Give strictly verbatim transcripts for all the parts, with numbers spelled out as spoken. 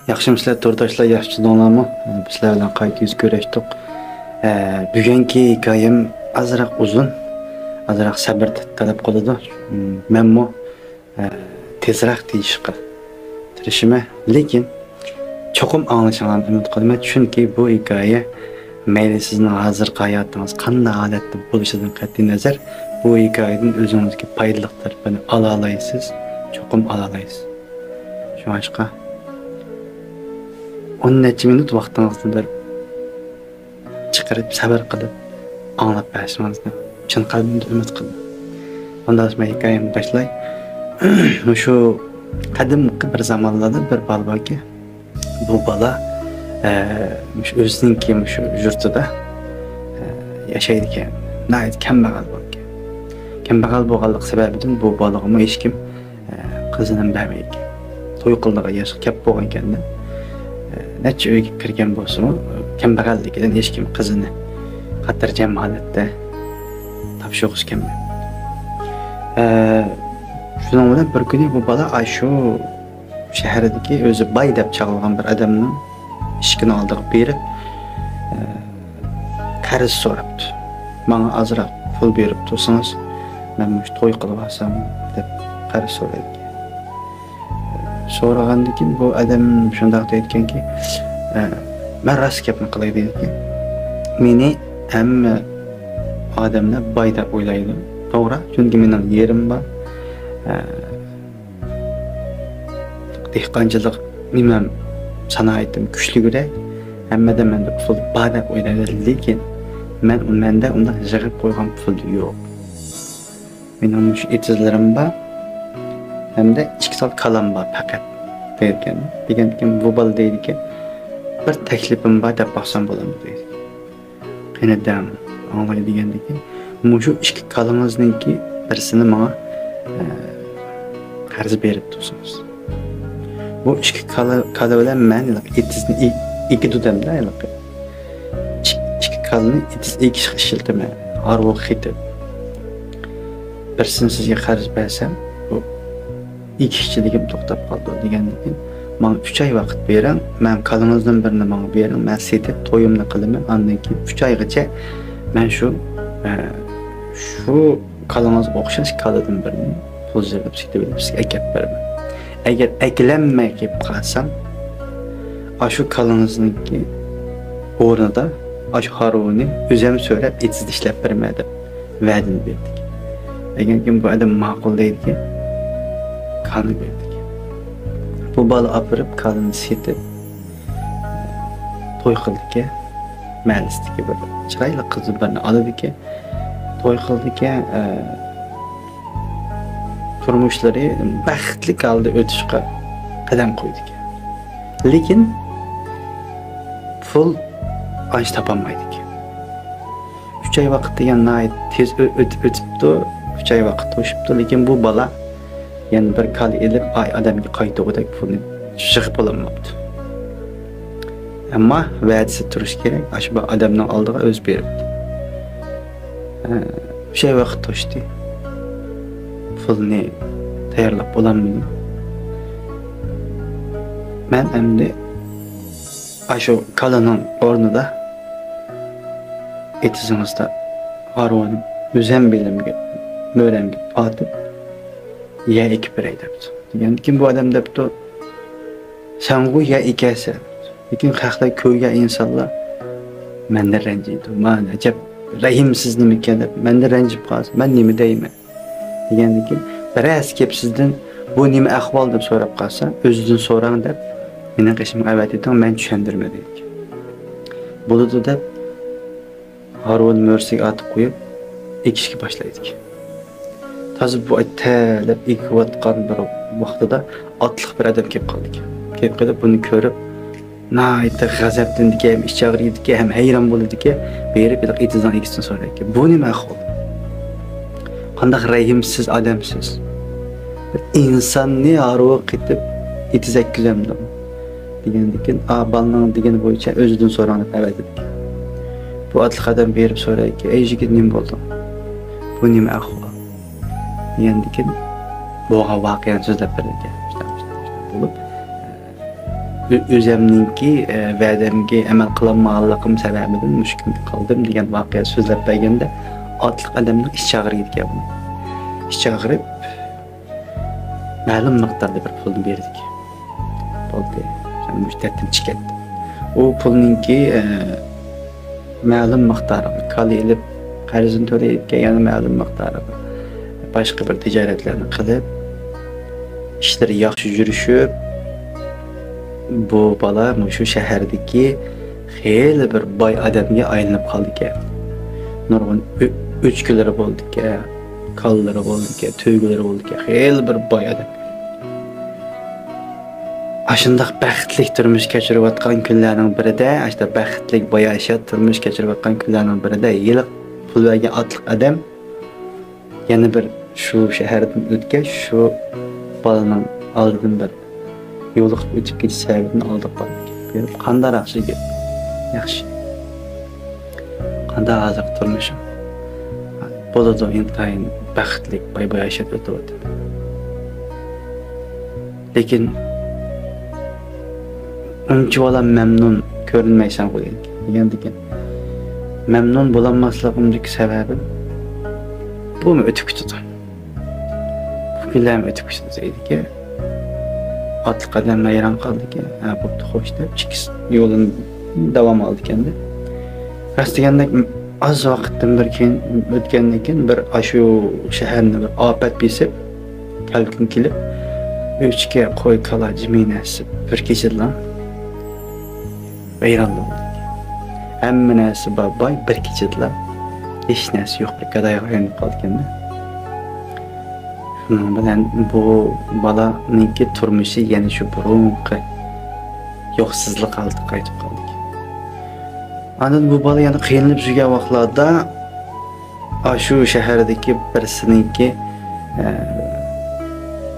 ياخشىمۇسىلەر تورداشلار، ياخشى تۇردۇڭلارمۇ؟ بىز سىلەر بىلەن قايتا يۈز كۆرۈشتۇق. ئە، بۈگۈنكى ھېكايەم ئازراق ئۇزۇن، ئازراق سەبىر تەلەپ قىلىدۇ. مەنمۇ، ئە، تېزرەك دېيىشقا تىرىشىمەن، لېكىن چوقۇم ئاڭلىشىڭلارنى ئۈمىد قىلىمەن، چۈنكى بۇ ھېكايە مەيلى سىزنىڭ ھازىرقى ھاياتىڭىز قانداق ھالەتتە بولۇشىدىن قەتئىينەزەر، بۇ ھېكايىدىن ئۆزىڭىزگە پايدىلىق تەرىپىنى ئالالايسىز، چوقۇم ئالالايسىز. شۇڭلاشقا ئون نەچچە مىنۇت ۋاقتىڭىزنى بىر چىقىرىپ، سەۋر قىلىپ ئاڭلاپ بېرىشىڭىزنى چىن قەلبىمدىن ئۈمىد قىلىمەن. ئۇنداق مەن ھېكايەمنى باشلاي. مۇشۇ قەدىمكى بىر زامانلاردا بىر بالا باركەن. بۇ بالا، ئە، مۇشۇ ئۆزىنىڭكى مۇشۇ يۇرتىدا، ئە، ياشايدىكەن. ناھايىتى كەمبەغەل بولىدىكەن. كەمبەغەل بولغانلىقى سەۋەبىدىن بۇ بالىغىمۇ ھېچكىم، ئە، قىزىنى بەرمەيدىكەن. توي قىلىدىغان ياشقا كەپ بولغانىكەن-دە. ئە، نەچچە ئۆيگە كىرگەن بولسىمۇ، كەمبەغەللىكىدىن ھېچكىم قىزىنى خاتىرجەم ھالەتتە تاپشۇرغۇسى كەلمەيدۇ. ئە، شۇنىڭ بىلەن بىر كۈنى بۇ بالا ئاشۇ شەھەردىكى ئۆزى باي دەپ چاغلىغان بىر ئادەمنىڭ ئىشىكىنىڭ ئالدىغا بېرىپ، ئە، قەرز سوراپتۇ. «ماڭا ئازراق پۇل بېرىپ تۇرسىڭىز، مەن مۇشۇ توي قىلىۋالسام» دەپ قەرز سورايدىكەن. سورىغاندىن كېيىن بۇ ئادەم شۇنداق دەيدىكەنكى، ئە، «مەن راست گەپنى قىلاي» دەيدىكەن. «مېنى ھەممە ئادەملەر باي دەپ ئويلايدۇ. توغرا، چۈنكى مېنىڭ يېرىم بار. ئە، دېھقانچىلىق نېمەم، سانائىتىم كۈچلۈكرەك. ھەممە ئادەم مەندە پۇل بار دەپ ئويلايدۇ. لېكىن مەن، مەندە ئۇنداق يىغىپ قويغان پۇل يوق. مېنىڭ مۇشۇ ئېتىزلىرىم بار ھەمدە ئىككى تال كالام بار پەقەت» دەيدىكەن. دېگەندىكىن بۇ بالا دەيدىكەن، «بىر تەكلىپىم بار، دەپ باقسام بولامدۇ؟» دەيدىكەن. «قېنى دەڭ، ئاڭلاي» دېگەندىكىن، «مۇشۇ ئىككى كالىڭىزنىڭكى بىرسىنى ماڭا، ئە، قەرز بېرىپ تۇرسىڭىز. بۇ ئىككى كالا، كالا بىلەن مەن ھېلىقى ئېتىزنى ئېكىدۇ» دەمدە ھېلىقى. ئىك-، ئىككى كالىنى ئېتىز ئېكىشقا ئىشلىتىمەن، ھارۋىغا قېتىپ. بىرسىنى سىزگە قەرز بەرسەم، بۇ ئېكىشچىلىكىم توختاپ قالىدۇ. دېگەندىكىن، ماڭا ئۈچ ئاي ۋاقىت بېرىڭ، مەن كالىڭىزدىن بىرنى ماڭا بېرىڭ، مەن سېتىپ تويۇمنى قىلىمەن. ئاندىن كېيىن ئۈچ ئايغىچە مەن شۇ، ئە، شۇ كالىڭىزغا ئوخشاش كالىدىن بىرنى پۇل يىغىپ سېتىۋېلىپ سىزگە ئەكەپ بېرىمەن. ئەگەر ئەكىلەلمەي قېلىپ قالسام، ئاشۇ كالىڭىزنىڭكى ئورنىدا ئاشۇ ھارۋىنى ئۆزۈم سۆرەپ ئېتىزدا ئىشلەپ بېرىمەن دەپ ۋەدىنى بەردىكەن. دېگەندىكىن بۇ ئادەم ماقۇل دەيدىكەن، كالىنى بەردىكەن. بۇ بالا ئاپىرىپ كالىنى سېتىپ توي قىلدىكەن. مەھەللىسىدىكى بىر چىرايلىق قىزدىن بىرنى ئالىدىكەن. توي قىلدىكەن، ئە، تۇرمۇشلىرى بەختلىك ھالدا ئۆتۈشكە قەدەم قويىدىكەن. لېكىن پۇل ئانچە تاپالمايدىكەن. ئۈچ ئاي ۋاقىت دېگەن ناھايىتى تېز ئۆ-، ئۆتۈپ ئۆتۈپتۇ. ئۈچ ئاي ۋاقىت توشۇپتۇ، لېكىن بۇ بالا يەنە بىر كالا ئېلىپ، ئاي ئادەمگە قايتۇرغۇدەك پۇلنى يىغىپ بولالماپتۇ. ئەمما ۋەدىسى تۇرۇشى كېرەك، ئاشۇ بىر ئادەمنىڭ ئالدىغا ئۆزى بېرىپتۇ. ئە، ئۈچ ئاي ۋاقىت توشتى. پۇلنى تەييارلاپ بولالمىدىم. مەن ئەمدى ئاشۇ كالىنىڭ ئورنىدا ئېتىزىڭىزدا ھارۋىنى ئۆزۈم بېلىمگە، مۈرەمگە ئاتىپ، يەر ئېكىپ بېرەي دەپتۇ. دېگەندىكىن بۇ ئادەم دەپتۇ، سەنغۇ يەر ئېكەرسەن، لېكىن خەقلەر كۆرگەن ئىنسانلار مەندىن رەنجىيدۇ. مانا ئەجەب رەھىمسىز نېمىكەن دەپ، مەندىن رەنجىپ قالسا، مەن نېمە دەيمەن؟ دېگەندىكىن، بىرەرسى كېلىپ سىزدىن، بۇ نېمە ئەھۋال دەپ سوراپ قالسا، ئۆزىدىن سوراڭ دەپ، مېنىڭ قېشىمغا ئەۋەتىۋېتىڭ، مەن چۈشەندۈرىمەن دېدىكەن. بولىدۇ دەپ، ھارۋىنى مۈرىسىگە ئارتىپ قويۇپ، ئېكىشكە باشلايدىكەن. تازا بۇ ئەتەلەپ ئېكىۋاتقان بىر ۋاقتىدا ئاتلىق بىر ئادەم كېلىپ قالىدىكەن. كېلىپ قېلىپ، بۇنى كۆرۈپ، ناھايىتى غەزەپلىنىدىكەن، ھەم ئىچى ئاغرىيدىكەن، ھەم ھەيران بولىدىكەن. بېرىپ، ھېلىقى ئېتىزنىڭ ئىگىسىدىن سورايدىكەن، بۇ نېمە ئەھۋال؟ قانداق رەھىمسىز ئادەمسىز؟ بىر ئىنساننى ھارۋىغا قېتىپ ئېتىز ئەتكۈزەمدۇ؟ دېگەندىكىن، ئا، بالىنىڭ دېگىنى بويىچە ئۆزىدىن سوراڭ دەپ ئەۋەتىدىكەن. بۇ ئاتلىق ئادەم بېرىپ سورايدىكەن، ئەي يىگىت، نېمە بولدۇڭ؟ بۇ نېمە ئەھۋال؟ دېگەندىكىن، بولغان ۋەقەنى سۆزلەپ بېرىدىكەن. شۇنداق، شۇنداق، شۇنداق بولۇپ، ئۆ-، ئۆزەمنىڭكى، ئە، ۋەدەمگە ئەمەل قىلالمىغانلىقىم سەۋەبىدىن مۇشۇ كۈنگە قالدىم دېگەن ۋەقە سۆزلەپ بەرگەندە، ئاتلىق ئادەمنىڭ ئىچى ئاغرىيدىكەن. ئىچى ئاغرىپ، مەلۇم مىقداردا بىر پۇلنى بېرىدىكەن. بولدى، سەن مۇشۇ دەردتىن چىقىپ كەت. ئۇ پۇلنىڭكى، ئە، مەلۇم مىقدارىغا كالا ئېلىپ، قەرزىنى تۆلەيدىكەن، يەنە مەلۇم مىقدارىغا باشقا بىر تىجارەتلەرنى قىلىپ، ئىشلىرى ياخشى يۈرۈشۈپ، بۇ بالا مۇشۇ شەھەردىكى خېلى بىر باي ئادەمگە ئايلىنىپ قالىدىكەن. نۇرغۇن ئۆ-، ئۆچكىلىرى بولىدىكەن، كالىلىرى بولىدىكەن، تۆگىلىرى بولىدىكەن، خېلى بىر باي ئادەم. ئاشۇنداق بەختلىك تۇرمۇش كەچۈرۈۋاتقان كۈنلەرنىڭ بىرىدە، ئاشۇنداق بەختلىك، باياشات تۇرمۇش كەچۈرۈۋاتقان كۈنلەرنىڭ بىرىدە ھېلىقى پۇل بەرگەن ئاتلىق ئادەم يەنە بىر شۇ شەھەردىن ئۆتكەچ، شۇ بالىنىڭ ئالدىدىن بىر يولۇقۇپ ئۆتۈپ كېتىش سەۋەبىدىن ئالدىغا بارىدىكەن. بېرىپ، «قانداق ياخشى گەپ؟ ياخشى. قانداق ھازىرقى تۇرمۇشۇڭ؟» «بولىدۇ، ئىنتايىن بەختلىك، باي-باي ياشاپ ئۆتۈۋاتىمەن. لېكىن ئۇنچىۋالا مەمنۇن كۆرۈنمەيسەنغۇ» دېگەن. مەمنۇن بولالماسلىقىمدىكى سەۋەبىم، بۇمۇ ئۆتۈپ كېتىدۇ. بۇ كۈنلەرمۇ ئۆتۈپ كېتىدۇ دەيدىكەن. ئاتلىق ئادەم ھەيران قالدىكەن. «ھە، بوپتۇ، خوش» دەپ، چېكىس يولىنى داۋام ئالىدىكەن-دە. راست دېگەندەك، ئاز ۋاقىتتىن بىر كېيىن، ئۆتكەندىن كېيىن، بىر ئاشۇ شەھەرنى بىر ئاپەت بېسىپ، كەلكۈن كېلىپ، ئۆچكە، قوي، كالا، جىمى نەرسە بىر كېچىدىلا ۋەيران بولدى. ھەممە نەرسە بار، باي، بىر كېچىدىلا ھېچ نەرسە يوق، بىر گادايغا ئايلىنىپ قالدىكەن-دە. شۇنىڭ بىلەن بۇ بالانىڭكى تۇرمۇشى يەنە شۇ بۇرۇنقى يوقسۇزلۇق ھالىتىگە قايتىپ قالدىكەن. ئاندىن بۇ بالا يەنە قىينىلىپ يۈرگەن ۋاقىتلاردا، ئاشۇ شەھەردىكى بىرسىنىڭكى، ئە،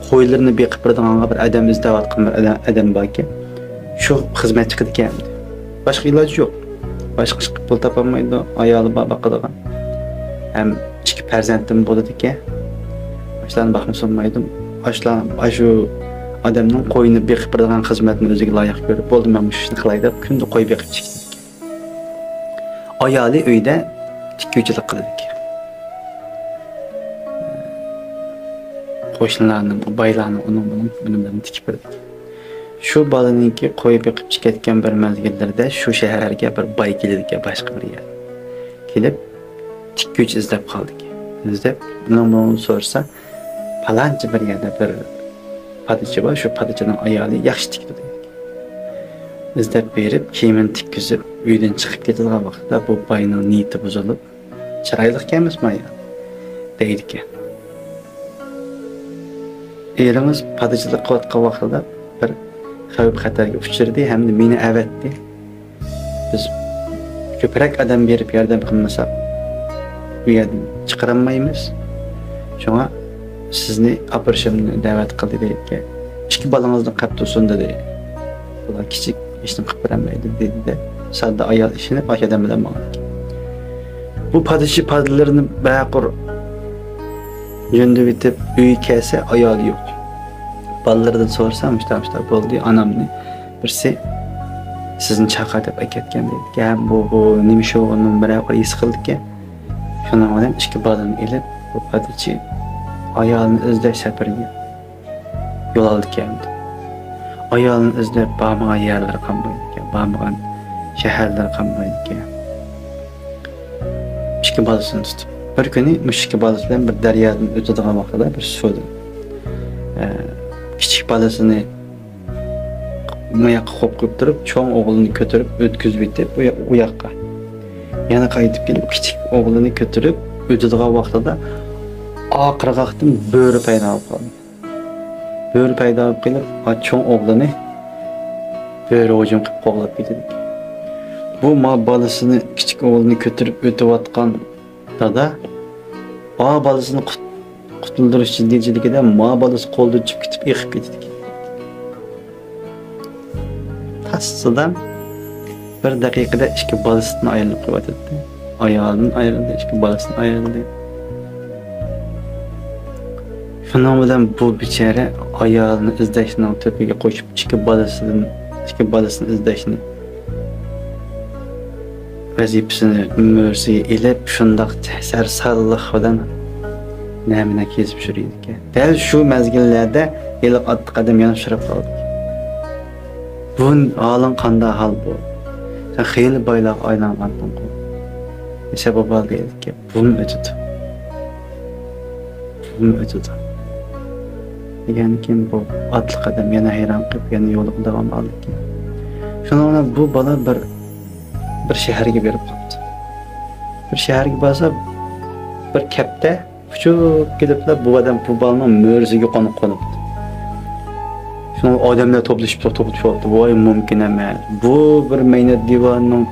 قويلىرىنى بېقىپ بېرىدىغانغا بىر ئادەم ئىزدەۋاتقان بىر ئادە-، ئادەم باركەن. شۇ خىزمەتچى چىقىدىكەن. باشقا ئىلاجى يوق. باشقا ئىشقا پۇل تاپالمايدۇ، ئايالى بار باقىدىغان. ھەم ئىككى پەرزەنتىمۇ بولىدىكەن. ئاشۇلارنى باقمىسا بولمايدۇ. ئاشۇلار، ئاشۇ ئادەمنىڭ قويىنى بېقىپ بېرىدىغان خىزمەتنى ئۆزىگە لايىق كۆرۈپ، «بولدى، مەن مۇشۇ ئىشنى قىلاي» دەپ، كۈندە قوي بېقىپ چىقىدىكەن. ئايالى ئۆيدە تىككۈچىلىك قىلىدىكەن. قوشنىلارنىڭ، بايلارنىڭ ئۇنىڭ بۇنىڭ ئۈنۈملىرىنى تىكىپ بېرىدىكەن. شۇ بالىنىڭكى قوي بېقىپ چىقىپ كەتكەن بىر مەزگىللىرىدە شۇ شەھەرگە بىر باي كېلىدىكەن، باشقا بىر يەردىن. كېلىپ، تىككۈچى ئىزدەپ قالىدىكەن. ئىزدەپ، ئۇنىڭ بۇنىڭ سورىسا، «پالانچى بىر يەردە بىر پادىچى بار، شۇ پادىچىنىڭ ئايالى ياخشى تىكىدۇ» دەيدىكەن. ئىزدەپ بېرىپ، كىيىمىنى تىككۈزۈپ، ئۆيدىن چىقىپ كېتىدىغان ۋاقىتتا بۇ باينىڭ نىيىتى بۇزۇلۇپ، «چىرايلىق ئىكەنمىسمۇ ئايال؟» دەيدىكەن. «ئېرىڭىز پادىچىلىق قىلىۋاتقان ۋاقتىدا بىر خەۋپ-خەتەرگە ئۇچرىدى ھەمدە مېنى ئەۋەتتى. بىز كۆپرەك ئادەم بېرىپ ياردەم قىلمىساق، بۇ يەردىن چىقىرالمايمىز. شۇڭا سىزنى ئاپىرىشىمنى دەۋەت قىلدى» دەيدىكەن. «ئىككى بالىڭىزنى قەپ تۇرسۇن» دېدى. «بۇلار كىچىك، ھېچنېمە قىلىپ بېرەلمەيدۇ» دېدى-دە، ساددا ئايال ئىشىنىپ ئاشۇ ئادەم بىلەن ماڭىدىكەن. بۇ پادىچى پادىلىرىنى بەقۇر يۆندىۋېتىپ، ئۆيگە كەلسە، ئايالى يوق. بالىلىرىدىن سورىسا، «مۇشۇنداق، مۇشۇنداق بولدى، ئانامنى بىرسى سىزنى چاقىر دەپ ئەكەتكەن» دەيدىكەن. بۇ، بۇ نېمە ئىش بولغىنىنى بىرەر ھېس قىلدىكەن. شۇنىڭ بىلەن ئىككى بالىنى ئېلىپ، بۇ پادىچى ئايالىنى ئىزدەش سەپىرىگە يول ئالدىكەن. ئايالىنى ئىزدەپ بارمىغان يەرلىرى قالمايدىكەن، بارمىغان شەھەرلىرى قالمايدىكەن. ئىككى بالىسىنى تۇتۇپ، بىر كۈنى مۇشۇ ئىككى بالىسى بىلەن بىر دەريادىن ئۆتىدىغان ۋاقتىدا، بىر سۇدىن، ئە، كىچىك بالىسىنى ماياققا قويۇپ قويۇپ تۇرۇپ، چوڭ ئوغلىنى كۆتۈرۈپ ئۆتكۈزۈپ يېتىپ، ئۇ يا-، ئۇ ياققا يەنە قايتىپ كېلىپ، كىچىك ئوغلىنى كۆتۈرۈپ ئۆتىدىغان ۋاقتىدا، ئا قىرغاقتىن بۆرە پەيدا بولۇپ قالدى. بۆرە پەيدا بولۇپ قېلىپ، ئا چوڭ ئوغلىنى بۆرە ھۇجۇم قىلىپ قوغلاپ كېتىدىكەن. بۇ ما بالىسىنى، كىچىك ئوغلىنى كۆتۈرۈپ ئۆتۈۋاتقان دادا، ئا بالىسىنى قۇت-، قۇتۇلدۇرۇش جىددىيچىلىكىدە ما بالىسى قولدىن چۈشۈپ كېتىپ ئېقىپ كېتىدىكەن. تاسسىدام بىر دەقىقىدە ئىككى بالىسىدىن ئايرىلىپ قېلىۋاتاتتى. ئايالىدىن ئايرىلدى، ئىككى بالىسىدىن ئايرىلدى. شۇنىڭ بىلەن بۇ بىچارە ئايالىنى ئىزدەشنىڭ تۆپىگە قوشۇپ، ئىككى بالىسىدىن ئىككى بالىسىنى ئىزدەشنى ۋەزىپىسىنى مۈرىسىگە ئېلىپ، شۇنداق سەرسانلىق بىلەن نەمىنە كېزىپ يۈرىدىكەن. دەل شۇ مەزگىللەردە ھېلىقى ئاتلىق ئادەم يەنە ئۇچراپ قالدى. بۇ ھالىڭ قانداق ھال بۇ؟ سەن خېلى بايلارغا ئايلانغانتىڭغۇ. ياشاپ بولالدى دېدىكەن. بۇمۇ ئۆتىدۇ. بۇمۇ ئۆتىدۇ. دېگەندىكىن بۇ ئاتلىق ئادەم يەنە ھەيران قېلىپ، يەنە يولىغا داۋام قىلىدىكەن. شۇنىڭ بىلەن بۇ بالا بىر، بىر شەھەرگە بېرىپ قاپتۇ. بىر شەھەرگە بارسا، بىر كەپتەر ئۇچۇپ كېلىپلا بۇ ئادەم، بۇ بالىنىڭ مۈرىسىگە قونۇپ قونۇپتۇ. شۇنىڭ ئادەملەر توپلىشىپ، توپلىشىپ قالىپتۇ. ۋاي، مۇمكىن ئەمەس. بۇ بىر مەينەت دىۋانىنىڭ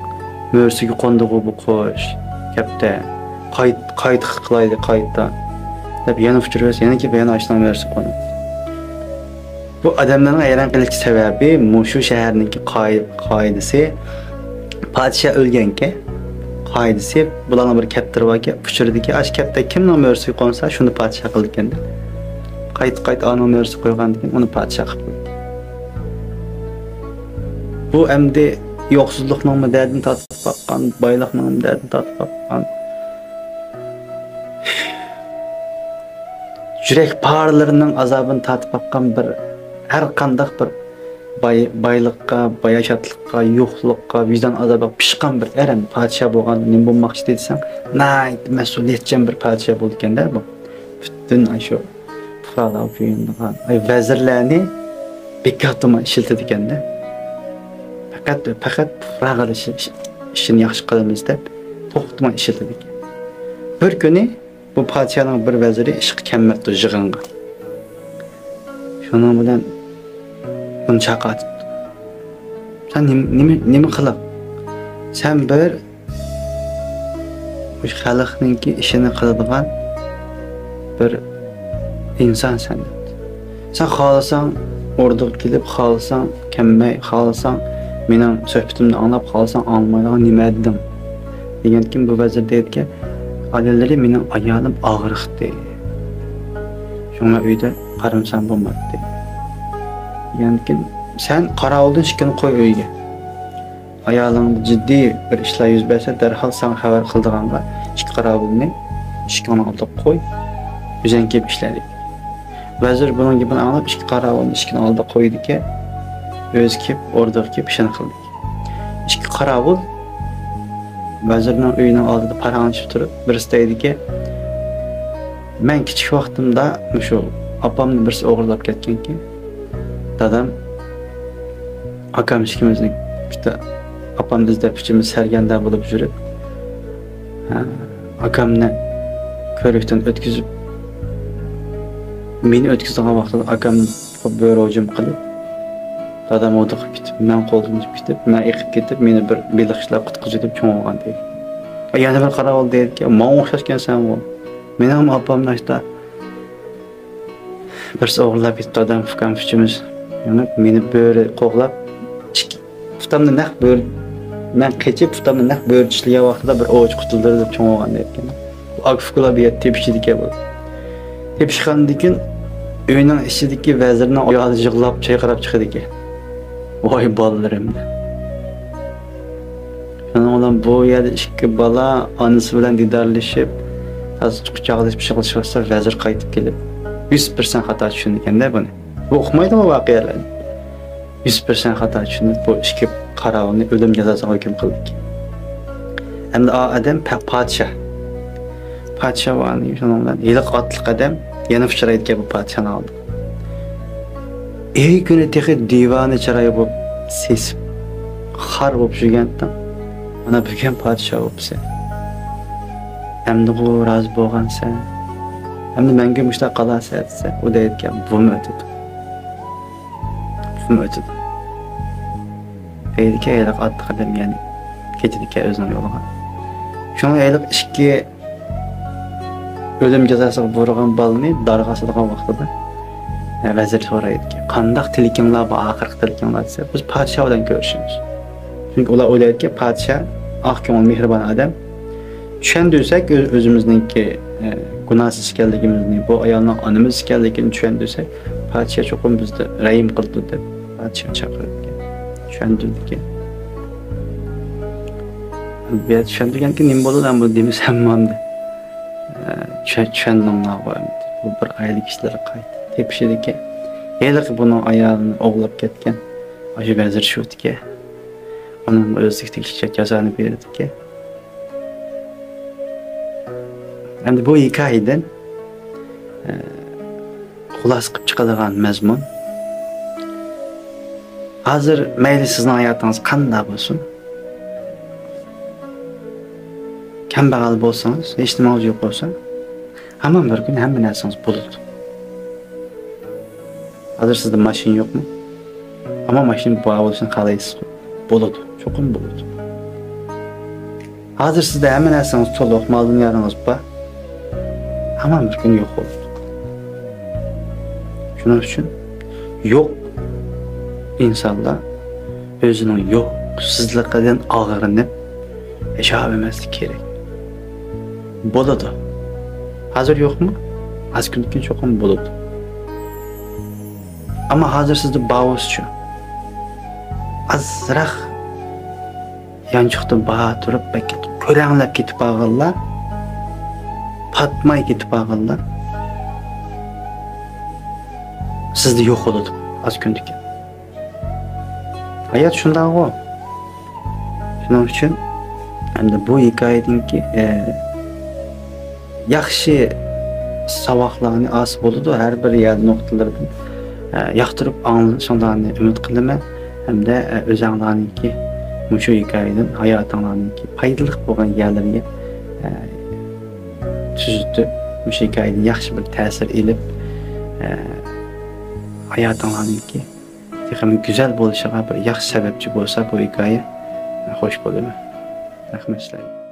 مۈرىسىگە قوندىغۇ بۇ قۇش. كەپتەر. قايت-، قايتا قىلايلى، قايتا. دەپ يەنە ئۇچۇرۇۋەرسە، يەنە كېلىپ يەنە ئاشۇنىڭ مۈرىسىگە قونۇپتۇ. بۇ ئادەملەرنىڭ ھەيران قېلىش سەۋەبى، مۇشۇ شەھەرنىڭكى قائىد-، قائىدىسى، پادىشاھ ئۆلگەنكەن، قائىدىسى، بۇلارنىڭ بىر كەپتىرى باركەن، ئۇچۇرىدىكى ئاشۇ كەپتەر كىمنىڭ مۈرىسىگە قونسا، شۇنى پادىشاھ قىلىدىكەن دەپ. قايتا-قايتا ئانىڭ مۈرىسىگە قويغاندىكىن، ئۇنى پادىشاھ قىلىپ قويدى. بۇ ئەمدى يوقسۇزلۇقنىڭمۇ دەردىنى تارتىپ باققان، بايلىقنىڭمۇ دەردىنى تارتىپ باققان. يۈرەك پارىلىرىنىڭ ئازابىنى تارتىپ باققان بىر، ھەر قانداق بىر باي-، بايلىققا، باياشاتلىققا، يوقلۇققا، ۋىجدان ئازابىغا پىشقان بىر ئەر، ئەمدى پادىشاھ بولغاندا نېمە بولماقچى دېسەڭ، ناھايىتى مەسئۇلىيەتچان بىر پادىشاھ بولىدىكەن-دە بۇ. پۈتۈن ئاشۇ پۇقرالارغا كۆيۈنىدىغان، ئاي، ۋەزىرلەرنى بىكار تۇرماي ئىشلىتىدىكەن-دە. پەقەت، پەقەت پۇقراغا ئىش-، ئىش-، ئىشىنى ياخشى قىلىمىز دەپ توختىماي ئىشلىتىدىكەن. بىر كۈنى بۇ پادىشاھنىڭ بىر ۋەزىرى ئىشقا كەلمەپتۇ يىغىنغا. شۇنىڭ بىلەن بۇنى چاقىرىپتۇ. سەن نېمە، نېمە، نېمە قىلىپ؟ سەن بىر مۇشۇ خەلقنىڭكى ئىشىنى قىلىدىغان بىر ئىنسانسەن دەپتۇ. سەن خالىساڭ ئوردىغا كېلىپ، خالىساڭ كەلمەي، خالىساڭ مېنىڭ سۆھبىتىمنى ئاڭلاپ، خالىساڭ ئاڭلىمايدىغان نېمە دېدىڭ؟ دېگەندىكىن بۇ ۋەزىر دەيدىكەن، ئادەملىرى مېنىڭ ئايالىم ئاغرىقتى. شۇڭا ئۆيدە قارىمىسام بولمايتتى. دېگەندىكىن سەن قاراۋۇلدىن ئىككىنى قوي ئۆيگە. ئايالىڭدا جىددىي بىر ئىشلار يۈز بەرسە، دەرھال ساڭا خەۋەر قىلىدىغانغا ئىككى قاراۋۇلنى ئىشىكىڭنىڭ ئالدىغا قوي، ئۆزۈڭ كېلىپ ئىشلە دېدى. ۋەزىر بۇنىڭ گېپىنى ئاڭلاپ، ئىككى قاراۋۇلنى ئىشىكنىڭ ئالدىغا قويدىكەن، ئۆزى كېلىپ ئوردىغا كېلىپ ئىشىنى قىلدى. ئىككى قاراۋۇل ۋەزىرنىڭ ئۆيىنىڭ ئالدىدا پاراڭلىشىپ تۇرۇپ، بىرسى دەيدىكەن، مەن كىچىك ۋاقتىمدا مۇشۇ ئاپامنى بىرسى ئوغرىلاپ كەتكەنكەن، دادام ئاكام ئىككىمىزنى، بىتتا ئاپامنى ئىزدەپ ئىككىمىز سەرگەردان بولۇپ يۈرۈپ، ھە، ئاكامنى كۆرۈكتىن ئۆتكۈزۈپ، مېنى ئۆتكۈزىدىغان ۋاقتىدا ئاكامنى بۆرە ھۇجۇم قىلىپ، دادام ئوردىغا كېتىپ، مەن قولدىن ئۆتۈپ كېتىپ، مەن ئېقىپ كېتىپ، مېنى بىر بېلىقچىلار قۇتقۇزدى دەپ چوڭ بولغان دەيدۇ. يەنە بىر قاراۋۇل دەيدىكەن، ماڭا ئوخشاشكەنسەنغۇ. مېنىڭمۇ ئاپام ناشتا بىرسى ئوغرىلاپ كېتىپتۇ، دادام، ئۇكام ئۈچىمىز. يەنە مېنى بۆرە قوغلاپ، ئىككى پۇتامنى نەق بۆرە، مەن قېچىپ، پۇتامنى نەق بۆرە چىشلىگەن ۋاقتىدا بىر ئوۋچى قۇتۇلدۇردى دەپ چوڭ بولغان دەيدىكەن. بۇ ئاكا-ئۇكىلار بۇ يەردە تېپىشىدىكەن بۇ. تېپىشقاندىكىن ئۆينىڭ ئىچىدىكى ۋەزىرنىڭ ئايالى يىغلاپ، چايقىراپ چىقىدىكەن. ۋاي بالىلىرىم دەپ. شۇنىڭ بىلەن بۇ يەردە ئىككى بالا ئانىسى بىلەن دىدارلىشىپ، تازا قۇچاقلىشىپ يىغلىشىۋاتسا، ۋەزىر قايتىپ كېلىپ، يۈز پىرسەنت خاتا چۈشىنىدىكەن-دە بۇنى. بۇ ئۇقمايدىغۇ ۋەقەلەرنى. يۈز پىرسەنت خاتا چۈشىنىپ، بۇ ئىككى قاراۋۇلنى ئۆلۈم جازاسىغا ھۆكۈم قىلدىكەن. ئەمدى ئا ئادەم پە-، پادىشاھ. پادىشاھ بۇ ئاندىن شۇنىڭ بىلەن ھېلىقى ئاتلىق ئادەم يەنە ئۇچرايدىكەن بۇ پادىشاھنىڭ ئالدىغا. ئەي كۈنى تېخى دىۋانە چىراي بولۇپ سېسىپ، خار بولۇپ يۈرگەنتىڭ. مانا بۈگۈن پادىشاھ بوپسەن. ئەمدىغۇ رازى بولغانسەن. ئەمدى مەڭگۈ مۇشۇنداق قالارسەن دېسە، ئۇ دەيدىكەن، بۇمۇ ئۆتىدۇ. بۇمۇ ئۆتىدۇ. دەيدىكەن، ھېلىقى ئاتلىق ئادەم يەنە كېتىدىكەن ئۆزىنىڭ يولىغا. شۇڭا ھېلىقى ئىككى ئۆلۈم جازاسىغا بۇيرۇغان بالىنى دارغا ئاسىدىغان ۋاقتىدا، ھە، ۋەزىر سورايدىكەن، قانداق تىلىكىڭلار بار، ئاخىرقى تىلىكىڭلار دېسە، بىز پادىشاھ بىلەن كۆرۈشىمىز. چۈنكى ئۇلار ئويلايدىكەن، پادىشاھ ئاق كۆڭۈل، مېھرىبان ئادەم. چۈشەندۈرسەك ئۆز-، ئۆزىمىزنىڭكى، ئە، گۇناھسىز ئىكەنلىكىمىزنى، بۇ ئايالنىڭ ئانىمىز ئىكەنلىكىنى چۈشەندۈرسەك، پادىشاھ چوقۇم بىزدە رەھىم قىلىدۇ دەپ پادىشاھ چاقىرىدىكەن. چۈشەندۈردىكەن. بۇ يەردە چۈشەندۈرگەنكى نېمە بولىدۇ، ئەمدى دېمىسەم ئەمدى. ئە، چۈشە-، چۈشەندىڭلارغۇ ئەمدى. بۇ بىر ئائىلە كىشىلىرى قايتا تېپىشىدىكەن. ھېلىقى بۇنىڭ ئايالىنى ئوغرىلاپ كەتكەن. ئاشۇ ۋەزىر شۇ ئىكەن. ئۇنىڭ ئۆزىگە تېگىشلىك جازانى بېرىدىكەن. ئەمدى بۇ ھېكايىدىن، ئە، خۇلاسە قىلىپ چىقىدىغان مەزمۇن. ھازىر مەيلى سىزنىڭ ھاياتىڭىز قانداق بولسۇن، كەمبەغەل بولسىڭىز، ھېچ نېمىڭىز يوق بولسا، ھامان بىر كۈنى ھەممە نەرسىڭىز بولىدۇ. ھازىر سىزدە ماشىنا يوقمۇ؟ ئەمما ماشىنا بار بولۇشنى خالايسىزغۇ؟ بولىدۇ، چوقۇم بولىدۇ. ھازىر سىزدە ھەممە نەرسىڭىز تولۇق، مال-دۇنيالىرىڭىز بار، ئەمما بىر كۈنى يوق بولىدۇ. شۇنىڭ ئۈچۈن يوق ئىنسانلار ئۆزىنىڭ يوقسۇزلۇقىدىن ئاغرىنىپ ياشاۋەرمەسلىك كېرەك. بولىدۇ. ھازىر يوقمۇ؟ ئاز كۈندىن كېيىن چوقۇم بولىدۇ. ئەمما ھازىر سىزدە بار بولسىچۇ؟ ئازراق يانچۇقتا بار تۇرۇپ، بەك كۆرەڭلەپ كېتىپ بارغانلار، پاتماي كېتىپ بارغانلار سىزدە يوق بولىدۇ ئاز كۈندىن كېيىن. ھايات شۇنداقغۇ. شۇنىڭ ئۈچۈن ئەمدى بۇ ھېكايىدىنكى، ئە، ياخشى ساۋاقلارنى ئالسا بولىدۇ، ھەر بىر يەر نۇقتىلىرىدىن، ئە، ياقتۇرۇپ ئاڭلىشىڭلارنى ئۈمىد قىلىمەن، ھەمدە، ئە، ئۆزەڭلارنىڭكى مۇشۇ ھېكايىدىن ھاياتىڭلارنىڭكى پايدىلىق بولغان يەرلىرىگە، ئە، تۈزىتىپ، مۇشۇ ھېكايىدىن ياخشى بىر تەسىر ئېلىپ، ئە، ھاياتىڭلارنىڭكى تېخىمۇ گۈزەل بولۇشىغا بىر ياخشى سەۋەبچى بولسا بۇ ھېكايە، خوش بولىمەن. رەھمەت سىلەرگە.